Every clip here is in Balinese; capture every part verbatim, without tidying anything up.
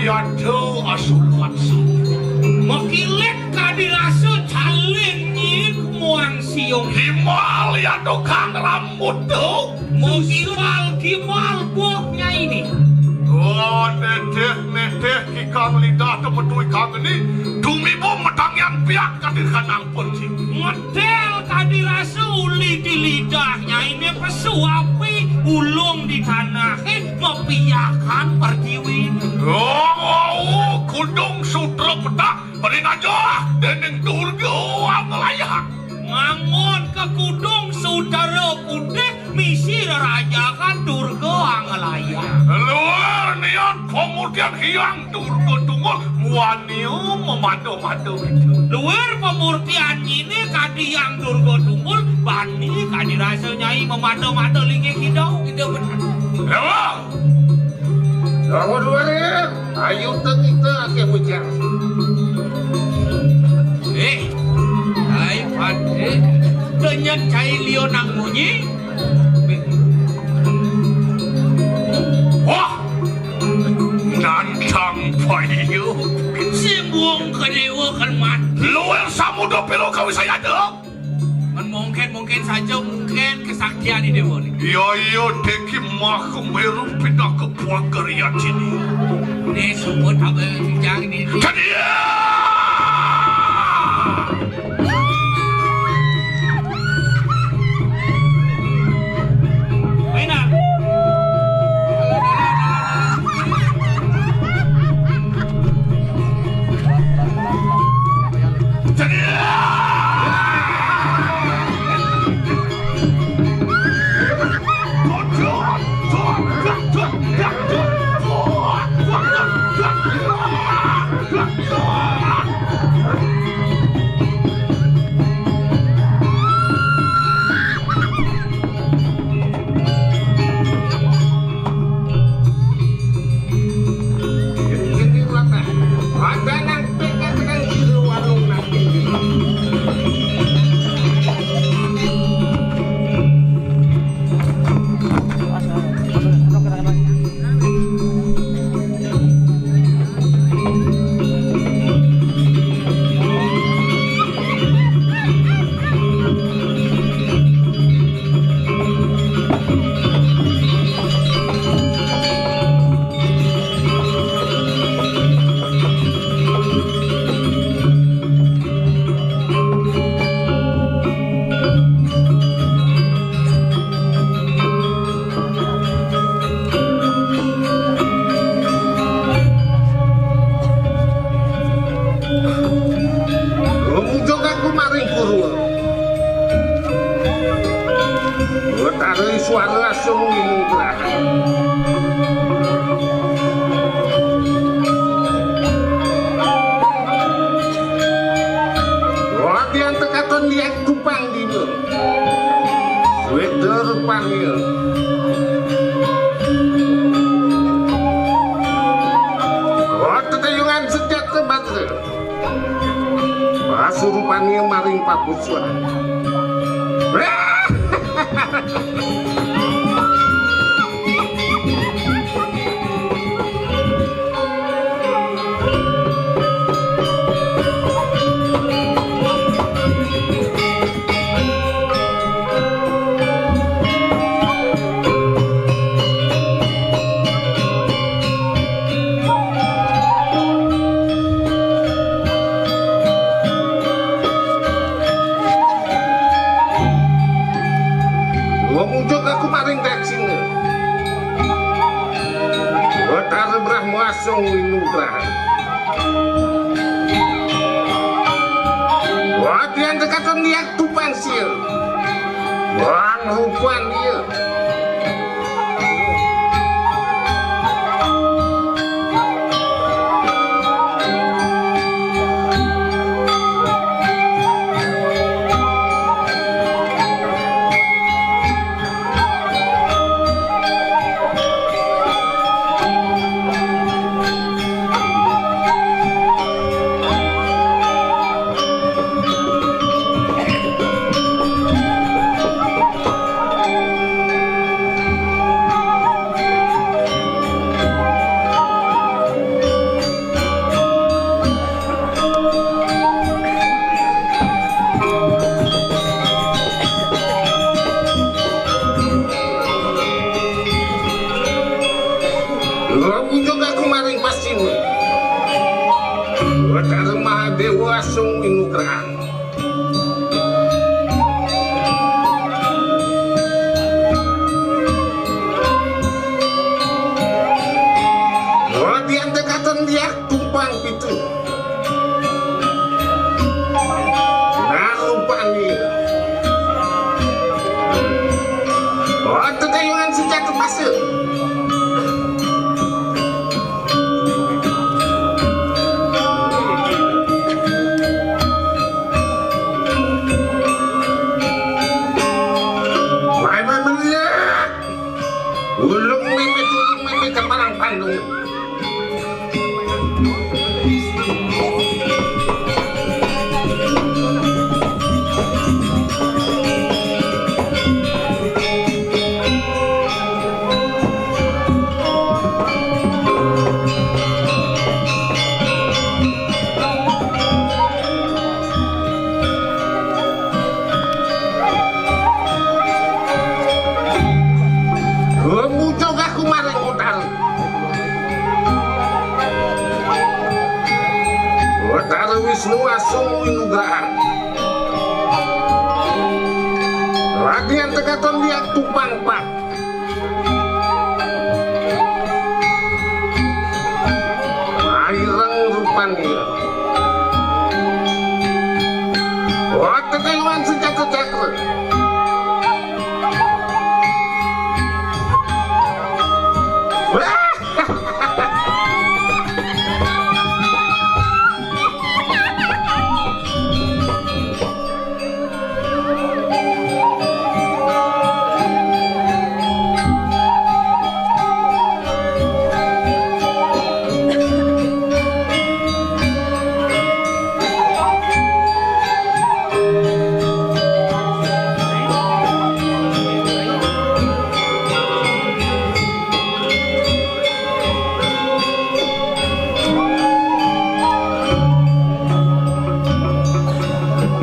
Aduh, asul langsung. Makilit kadirasa caling nyi kumuang siung. Himal ya tukang rambut tu. Mau gimbal, gimbal buahnya ini. Oh, nedeh, nedeh, kikang lidah temetui kang ini. Dumibu metang yang piak kadir kanang pun si. Ngedel kadirasa uli di lidahnya ini pesu api, ulung di tanah, eh, mepiakan pertiwi. Oh, oh, kudung sutra petah, beri najah, dening Durga Anglaya. Mangun ke kudung sutara putih, misi rerajakan Durga Anglaya. Luar niat pemutihan hiang Durga Tunggul, muania memadu-madu itu. Luar pemurtian ini kadi yang Durga Tunggul, bani kadi rasa nyai memadu-madu linggih kita. Kita benar. Lewat. Lewat luar ya. Ayo kita ke bujang. Eh, hai Fadli, denyet cai lio nang munyi. Wah, nantang payu. Simbung ke dewa kan mati. Luar samudra pelo kau saya ada. Kan mungkin, mungkin saja, mungkin kesaktian ini dewa ni. Ya, iya, deki mah kemeru pindah ke puang keriat sini. Ni sebut apa bujang ni? Jadi ya. Mainan. Rumujug aku maring purwa. Betara Iswara asung winugraha. Wadian tekaton liak kupang dina. Sweta rupanya. Oh, teteyungan sejata batra. Pasurupanya maring papusuan. Ngumujug aku maring daksina. Betara Brahma asung winugraha. Wadian tekaton liak tupang sia. Bang rupan dia. Déwa Sung Winugrahan. Wadian tekatan dia tumpang pitu. Nah, rupani. Oh, tetayungan senjata pasir. Mai, mai, melihat. Ulung mimit, ulung mimit, kepalang pandung. Gumucuk aku maring Utara. Utara Wisnu Asung Winugrahan. Radian tekaton liak tumpang pat. Maireng rupani. Wah, teteluan senjata cakra. Wah!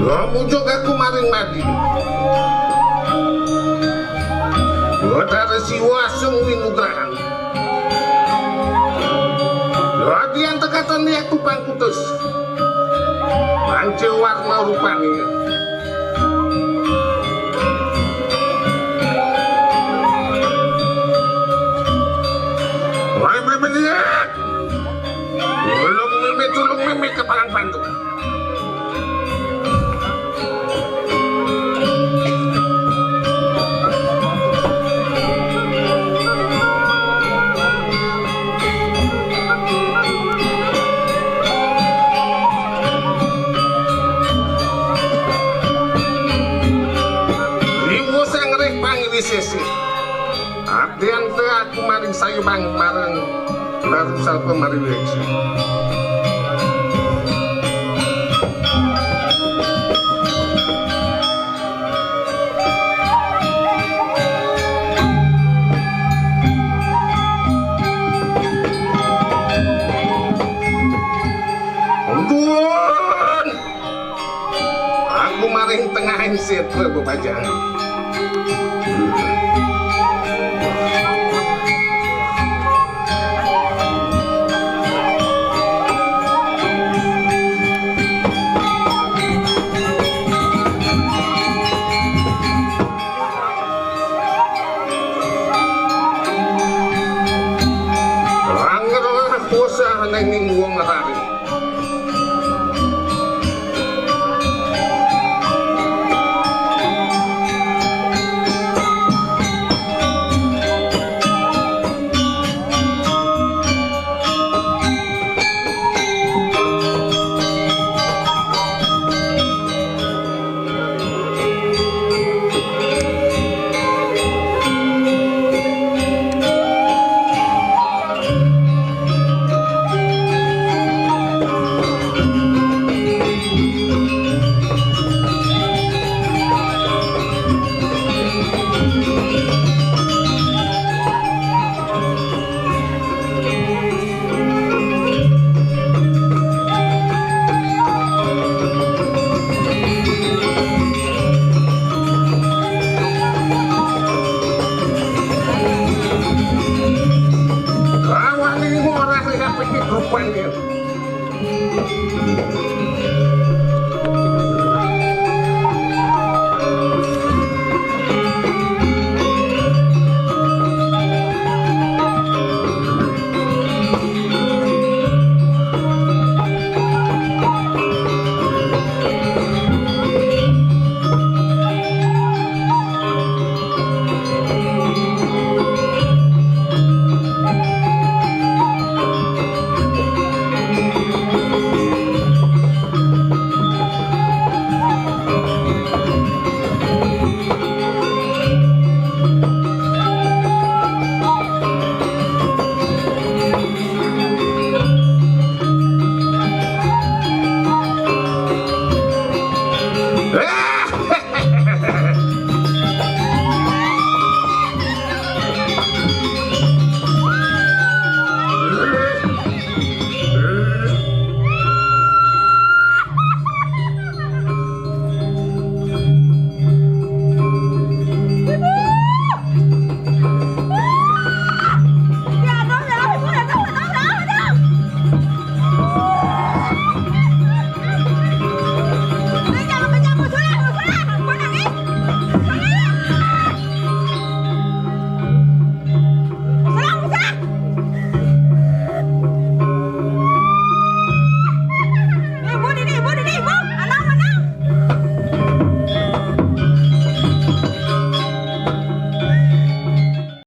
Gumucuk aku maring madi. Batara Siwa Sung Winugrahan. Radian tekaton liak tumpang putus. Manca warna rupani. Wah, mimit. Ulung mimit, ulung mimit, kepalang pandung. Riwus ngrih pangiwisisi. Adian te aku maring sayubang marang Ratu Salpa Mariweksa. Ampun. Aku maring tengahing setra bebajang. Langgar kuasa nenging wong rari. Rawaning ora lihat iki rupane.